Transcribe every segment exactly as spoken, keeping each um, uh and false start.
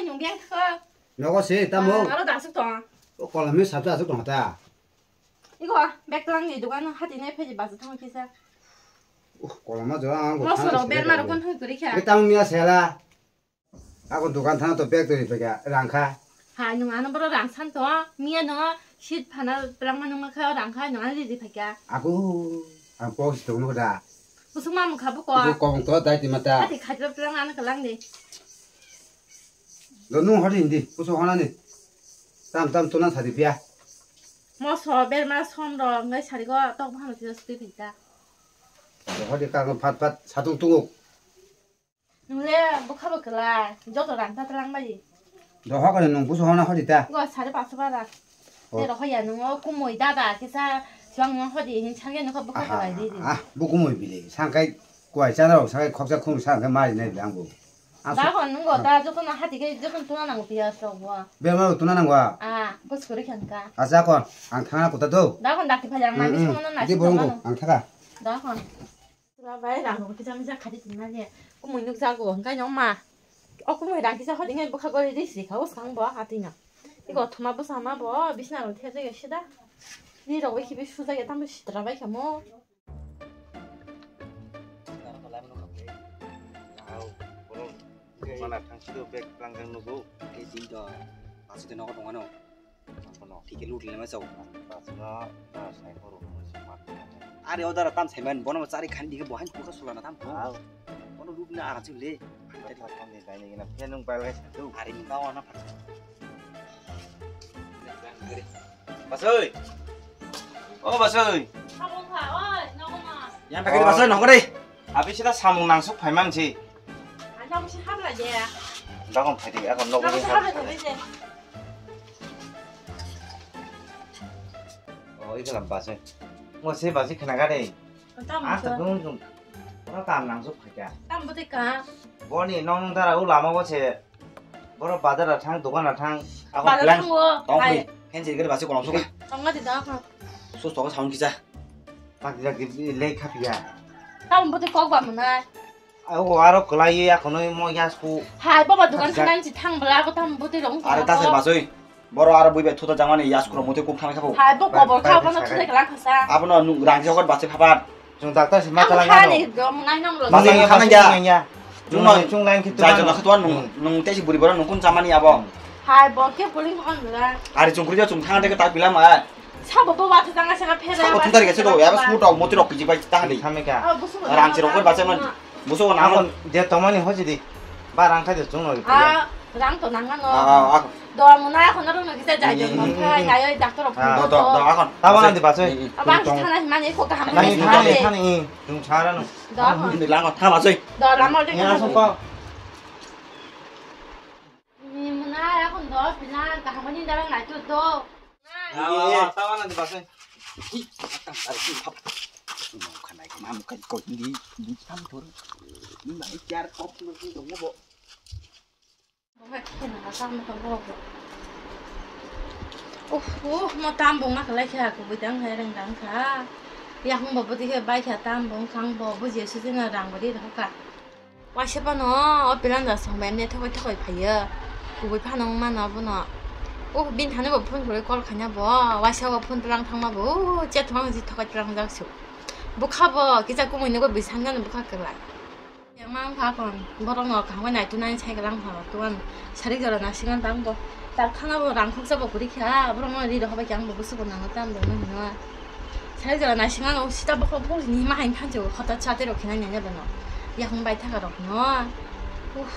Nung beng kha. Nogo se tamo. Aro da asuk tong. O kolam ni sabta asuk tong ta. Iko bek tlang ni dukan hati ne pheji bazu thang kisa. Uh, koloma jora ang. Mo soro ber maro kon hui kuri kha. Be tang miya sela. Ako dukan thana to bag twi phaikha, rang kha. Hai, nwng ano boro rang san to, miya no seat phana pelangma nungma kha, rang kha, nwng ano riri phaikha. Ako, ang pok si tongno da. Kusuk ma mukha buko. Iko kong to dai ti mata. Hati khaitro pelang ano kalang de. Lo nung hori hindi, kusuk hona ni. Tam tam tuna sadi pia. Mo so berma som ro ngai sari go tok bhano tira sutwi phaikha. Hori kang phat phat satung tunguk. Nungle bwkha bo kwlai, joto rang ta tlang bai. Dohok ani nung buso hona hodi ta. Go sare paso bara. Oh. Te rohoya nungo kumui dada kisa siwang nung hodi hin sange nukha bwkha kwlai di di. Ah, bu kumui bile. Sangkai kwai chana rok sangkai khoksa khum sangkai mari nai bile ang bu. Ang Da su- hon nungo da joto na hati ke joto tuna nang piya sok bo. Bema tuna nang wa. Ah, go suri khan ka. Asa kon, ang thangna kota do. Da hon dakti phajang Mm, nang mm. Sono na Di si borong tongma go, nung. Ang thaka. Da hon. Tura bai rang rok kisa misa khadi tingna le. Kumui nuk jago, hingkai no ma. O kumui rang kisa hodi ngai bwkha gori risi kha, o sang bo, hati no. Iko thuma bwsa ma bo, bisna rok thia jaga sida. Ni rok bai khibi su jaga, tamo sitra bai kha mo. Mana thang sido bag pelang kang nugo. Ke jin to, pasi to nogo tongano. Ang bono. Tike lut lema chao. Pasno, na sai horo, mo se mat. Are o dara tam saiman, bono chari khan dige bo hain kuka sulana tam ko. Au. Bono lut na ara chule. Tam ni dai ni na, phe nung bal gai sa tu. Are ni bawa na pha. Basoi. O Basoi. Habong kha, oi, nogo ma. Yang pakai Basoi, nogo deh. Abi sila samung nangsuk phaiman si. Ang nogo si habla de. Dakon phai de, akon nogo Nogo si habla de. Oh, ikalam Basoi. Mo se Basoi khna ga de. Tam Ah, busa. Tadung jung. Ora kam nangsuk phaikha. Tam bwtwi ka. Boni nong nong dara u lama bo se. Boro bazar a thang, dokan a thang. Ako Bazar plan. Thango. Tong Hai. Phi. Hen jil gari Basoi kolom suka. Tong di da ka. Sus to sound kisa. Tak jak di le kha pia. Tam bwtwi kok ba mwnai. Ako aro kwlai ye akono mo yasku. Hai, baba dukan Kha- thangna si thang bla, ako tam bwtwi rong Are thang ta se ako. Basoi. Boro aro bui bai thuta jamani yasku ro muti kuk thang kha bo. Hai, bo Bai- kobor bai kha, bai bono sakai. Thutai klang khasa. Abono nung rang jokot Basoi phapat. Chung doctor si ma Ang kalang thani ano. Dom nai nong lo. Basoi Nung thang ya. Nung ya. Chung Chung nai, chung lain khitu jai mano. Jona khatuan nung, Hmm. Nung tesi buri boro nung kun jamani abo. Hai, bo ke buling hon la. Ari chung kuri chung thang de ta pilam ai. Sabo bo watha janga sanga phera. Sabo thung tari gese do, yaba sumut rok moti rok kiji bai ta hani. Thame ka. Oh, busu. Rang si rok bai bacha man. Busu na Ang mon. De tomani hoji di. Ba rang khai de chung no. Ah, rang to nang no. Ah, ah, ah. Do mo na khon rok no kisa jai jong Hmm, khai hmm, hmm. Ngai oi doctor rok Ah. Do, do, do, akon. Tabo nang di bacha. Hmm, hmm. Abang Tong. Thana mani ko kaham Thani, ni thani, thani. Thani, eh. Chung chara no. Do. Ini lang tha bacha. Do lama de. Ni asung ko. Ni muna ya kon do, pina kaham ni dara ngai tu do. Ah, wa, wa, tawa na di bacha. Hi, akan tarik ni hap. Mau kan naik, mau kan kau ini, ini kan tur. Ini naik jar kop nanti dong bo. Uff, uff, mo tambung ma khlai kha, kubui tang kha, reng tang kha. Yakung bo bwtwi khe bai kha, tambung khang bo, buji sujina rang bo ri rokha. Waisa phano o pilanda song bai mne thokoi thokoi phaiyo. Kubui phano wng mano abono. Uff, bini thani bo phone kwrwi call khaina bo, waisa bo phone tlang thangma bo, uff, chat thwng ji thokoi tlang jak su. Bwkha bo kisa kumui nugwi bwsang gana bwkha kwlai. Yang mang kha kon, borok no kaham nai tunani sai kwlang kha, tuan sari jora nasingan tang bo, tak thana bo rang khoksa bo kwrwi kha, borok no ri rok bai khe ang bo busu bo nango tam bo no hino. Sari jora nasingan o sita bokol bokol ni ma hain thanse o khota chate rok khina nya nya bano. Yakung bai thaka rok no. Uff,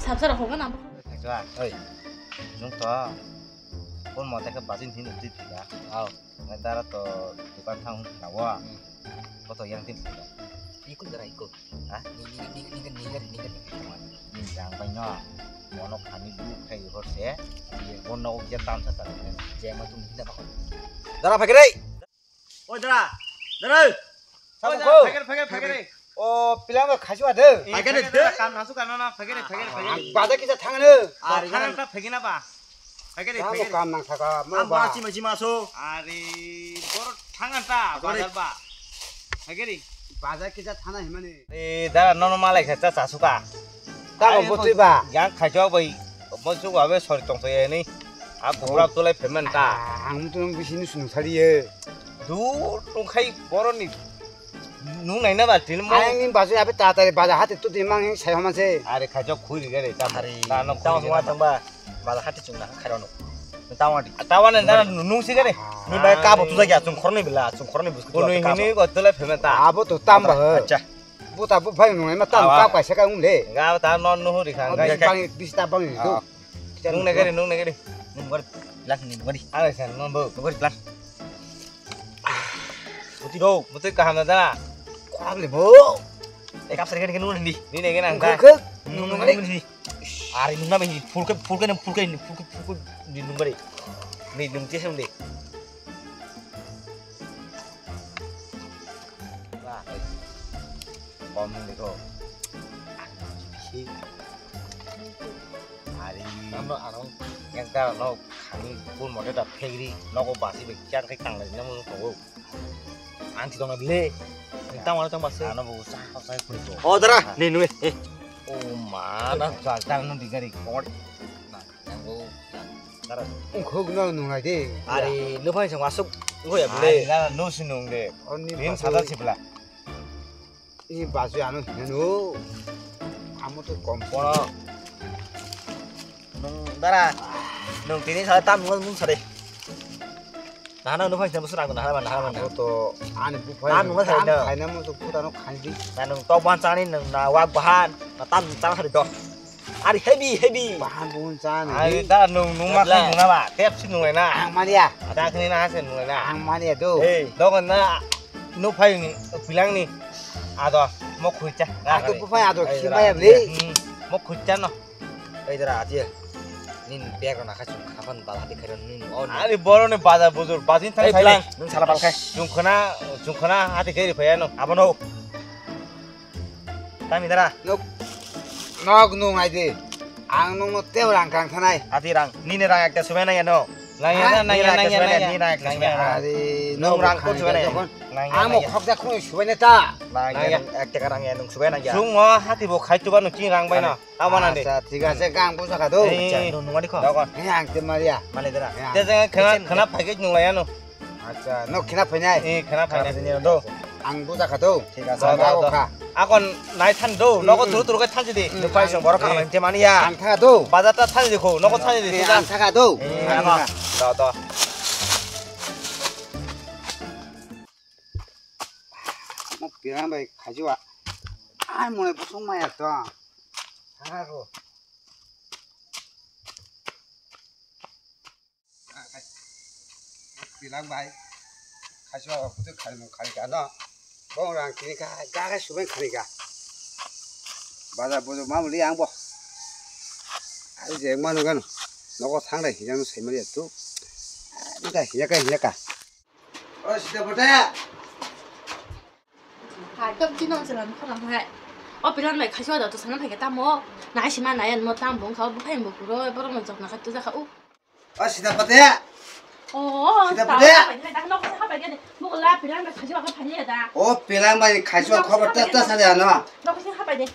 sabsa rok hogo na. Oi, nung to, kon mo ta khe bazin hin twi twi ga. Au, ngai dara to dukan thang na wa. Hmm. Koto yang tin. Ikut dara ikut. Ha? Ni, ni, ni, ni, ni, ni, ni, ni, ni. Ni yang bai no. Mono khani bu khai hor se. Ye bon no je tam sa ta. Je ma tum hinda ba. Dara phagre. Oi dara. Dara. Oi dara, phagre, phagre, phagre. O pilang khachu ade. Phagre de. Kam nasu kana na phagre, phagre, phagre. Baja kisa thangno. Ari tharang ta phagina ba. Phagere, phagere. Kam nang thaka, mo ba. Ang ba chima chima so. Are, bor thangan ta, bazar ba. Phagere. Bazar kisa thana himani. E, da, no, no, malai kha, cha, cha, suka. Tamo butui ba. Yang khajo bai. Omo chugo abe sori tongthai ni. A kubra tulai payment ta. Ang to nang bisi ni sunu sari ye. Dur tongkhai boroni. Nung naina ba tin mo. Ang ni basu abe ta ta baja hati tu di mang sai homa se. Are khajo khui ri gare ta. Are ta no tang khui ri gare. Tang ba. Baja hati chungna khairo no. Tang wa di. Tang wa na nung si gare. Ni bai ka bo tu ja chung khorni bila chung khorni bus. Kono hini go tulai payment ta. Abo to tam ba. Acha. Buta buphai nung ma tam ka kaisa ka ung le. Ga ta non nuhu ri kha. Bisi bang bisi ta bang ni do. Nung ne gari nung ne gari. Nung gari. Lak ni nung gari. Ale sen non bo. Nung gari plan. Buti do. Buti kaham na da. Khorap le bo. Ek ap sari gari nung ni. Ni ne gari nang da. Nung nung gari. Ari nung na ni full ke full ke full ke full ke full ke ni nung gari. Ni nung che sem de. Kom ni ko. Bisi. Ari. Ano ano. Yang ta no khani pun mo ta phegri no ko basi be kyang kai kang lai nang ko. Ang ti tong na bile. Tang wala tang basi. Ano bu sa ko sai ko. O dara ni nui. O ma na sa ta no digari ko. Nanggo. Dara. Ungkhuk no nunglai de. Ari, nuphai song asuk. Ungkho ya bile. Ari, dara, no si nung de. Nin sata sibla. Ini basu ano hinano. Amo to kom. Kono. Nung dara. Nung tini sa tam nung nung sare. Nahana nuphai song asuk nang nahana nahana. Amo to ani buphai. Tam nung sare. Tam khaina mo to putano khanji. Na nung to ban chani nung na wak bahan. Na tam chang sare do. Ari heavy, heavy. Bahan bun chan. Ari ta nung nung ma khai nung na ba. Tep si nung na. Ang mania. Ada kini na hasen nung na. Ang mania do. Hey, dogon na. Nu phai ni pilang ni. Ado mo khuicha. Ado bu phai ado khimaya bli. Mo khuicha no. Ei dara aje. Nin bag na kha chung khapan bal hati khairo nin. Ari boro ni bazar bujur bazin thang. Ei pilang nung sala bal khai. Chung khana chung khana hati khairi phaya no. Abono. Tami dara. Nok nok nung ai di. Ang nung no teo rang kang thanai. Ati rang. Nini rang ekta subai nang ya no. Nang ya nang ya nang ya nang ya. Nini rang ekta subai nang ya. Ari nung rang ko subai nang ya. Ang mo khok da khung subai ne ta. Nang ya ek taka rang ya nung subai nang ya. Sung mo hati bo khai tu ba no king rang bai no. Tamo nang de. Acha thik ase kang busa kha do. Acha nung nung ani kho. He ang te maria. Male dara. Te jeng khana khana package nung la ya no. Acha, no khena phainai? Eh, khena phainai. Khena phainai do. Ang buja kha do. Thik ase. Do, do, do. Akon nai than do. Nogo turu turu kai than di. Nupai song borok khana phainai mani ya. Ang tha do. Bazar ta than di kho. Nogo than di. Ang tha do. Eh, ano. Do, do. Mo pirang bai khajua. Ai mone bosong maya to. Ha ko. Pilang bai. Khaiswa ba putu khaimung khaika no. Bong rang kini ka ga ga subeng khaika. Baza bojo mamuli ang bo. Ai je manu gano. Nogo thang dai hiyang sai mali tu. Ai ka hiyaka hiyaka. O sida botaya. Hai, tok chino chwla mokha rang hai. O pilan bai khaiswa da to sana phaikha tamo. Nai sima nai an mo tam bung kha, bo phai bo kuro, borok no jokna kha tuja kha u. O sida pate. O, sida pate. Bai dang nok ha bai de. Bo la pilan bai khaiswa kha phai da. O pilan bai khaiswa kha ba ta ta sa ya no. Nok ha bai de.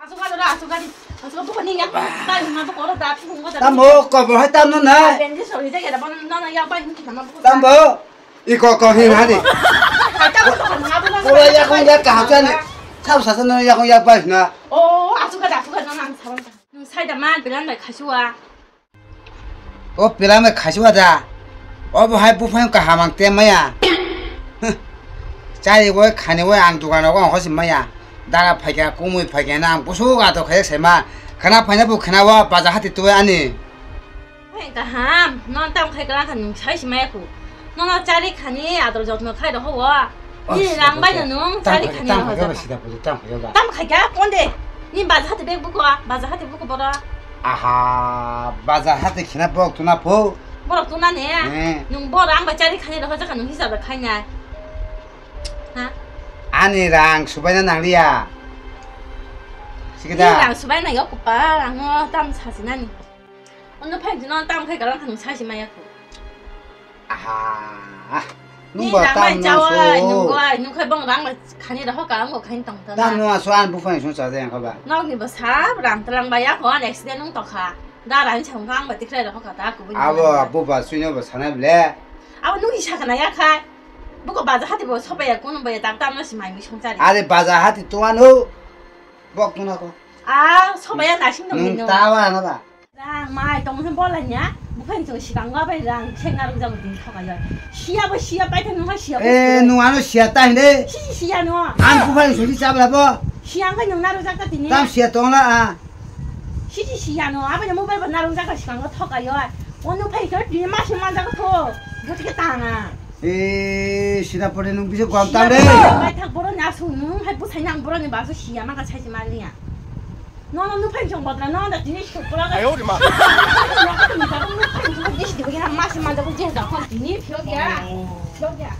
Asuk gari, asuk gari. Asuk buka ni ya. Bai ma buka ora da, buka da. Tamo ko bo hai tam no na. Benji sori de ya da bon na na ya bai ni tamo buka. Tamo. Iko ko hin hadi. Pura yakung yak kaham chani. Thau sasa no yakung yak bai na. Oh, asuk gari, asuk gari na na sabon. Nung sai da man bilan bai khasua. O pila mai khaiswa da. O bo hai buphang kaham ang tem maya. Chari wai khani wai ang dukan rogo ang hosi maya. Dara phaikha kumui phaikha na ang busu ga to khayak sai ma. Khana phaina bu khana wa baja hati tuwe ani. Hai kaham, non tam khai kala khan sai si maya ku. Nono chari khani ador jotno khai roho wa. Ni rang bai no nung chari khani roho jaka. Tam khai kha konde. Ni baja hati bek buko, baja hati buko boro. Aha, baja hati khina bok tuna po. Borok tuna ne. Nung boro ang bai chari khani roho jaka nung hisab khai nai. Ha? Ani rang subaina nang liya. Sikida. Ni rang subaina yo kupa rang tam sasinani. Ono phai dino tam khai kala khan sai si maya ku. Aha. Nung ba tam nung so. Nung bai, nung khai bong rang bai khani da hoka, ang bo khani tong ta. Tam nung so an buphang sung cha jeng kha ba. Nok ni ba sa rang tlang ba ya ko an accident nung to kha. Da ran chang kha ang ba tikrai da hoka ta ku. Abo bu ba sui no ba sana ble. Abo nung isa kana ya khai. Bu ko baja hati bo sopa ya kono ba ya tak tam no si mai mi sung cha ri. Are baja hati to ano. Bok tuna ko. Ah, sopa ya nasing tong no. Nung ta wa na ba. Rang mai tong hwn bolai nya, buphang chwng sikang wa bai rang seng narwk jago tini thoka ya. Siya bo siya pai thang nungha siya bo. Eh, nung ano siya ta hinde. Si si siya no. Ang buphang chwng si chabla bo. Siya ang kai nung narwk jak ta tini. Tam siya tong la a. Si si siya no, abo nya mobile bo narwk jak ta sikang wa thoka ya. Ono phai khe tini ma se man jak tho. Buti ke tanga. Eh, sida pore nung bisa gom tang de. Bai thak boro nya su nung hai busai nang boro ni ba su siya ma ka sai si ma liya. No, no, no, phai chong bodra, no, no, tini suk pura. Ayo, rima. Ni ba, no, phai chong, dis di, ya, mas, ma, da, je, da, kon, tini, phio, ya. Phio, ya.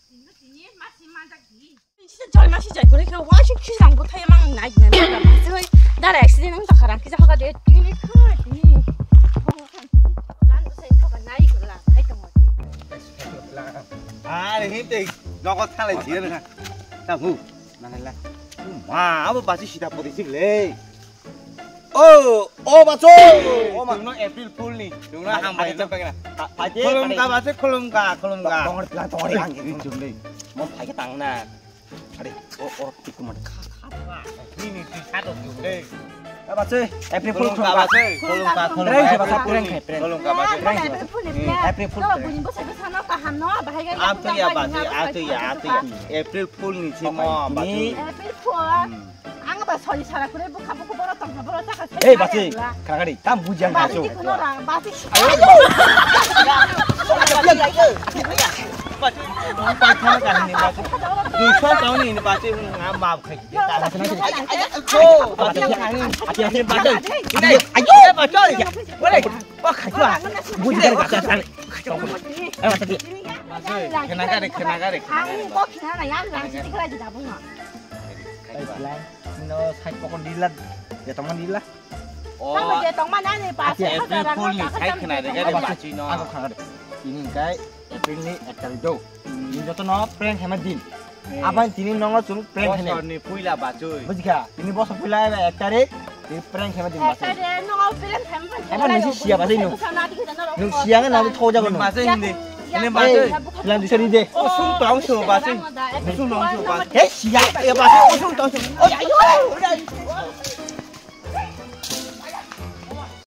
Tini, tini, mas, ma, da, di. Sida jol, mas, jai, kore, kore, wa, sik, sik, rang, bothai, mang, nai, nai, nai, mas, oi, dara, accident, ang, takara, kisa, hoka, de, tini, kha, tini. Gan, bothai, hoka, nai, kore, la, hai, tong, wa, tini. Are, him, te, nogo, thalai, jiya, na. Tamu. Nanela. Ma, abo basi sida podi sik le. O, o baso. O ma. Tungno April Fool ni. Tungno ham bai no pegna. Khulum ka basi, khulum ka, khulum ka. Tongor tla tongor ang ni chung dei. Mo phai ke tang na. Are, o, o, tik mo kha kha. Ni ni ti sa to chung dei. Ka basi, April Fool khulum ka basi. Khulum ka, khulum ka. Prank se basa, prank se, prank. Khulum ka basi. Prank se basa. April Fool. April Fool. No, buini bosai bosai no kaham no, bahai ga. Am to ya basi, a to ya, a to ya. April Fool ni se mo basi. April Fool. Ang ba sori sara kure bukha bukha boro tongkha boro chakha sai. Ei basi, khagari tam bujiang basi. Basi kuno rang basi. Ayo. Basi, basi, basi, basi. Dui so taun ni basi, ang maaf khai. Ayo, basi. Bole, bak khai. Bujiang basi. Ayo, basi. Basi, kena gare, kena gare. Ang bo kena na yang rang sini kala jida bunga. Tei plan, no side pokon dila, ya tongman dila. O, tamo je tongman ani pas. April Fool ni sai khna de gare bachwi no. Ako khagari. Ini kai April ni ek tarik do. Ini joto no prank hema din. Aban tini nongo chung prank hene. Bosor ni puila bachwi. Bujikha, ini bosor puila ek tarik. Tei prank khe ma din masai. Ema nisi siya basai nung. Nung siya nge nang thok jago nung. Masai hindi. Ini masai. Bilang di sari de. O sung tong su basai. Sung tong su basai. Eh siya. Ya basai o sung tong su. O ayo.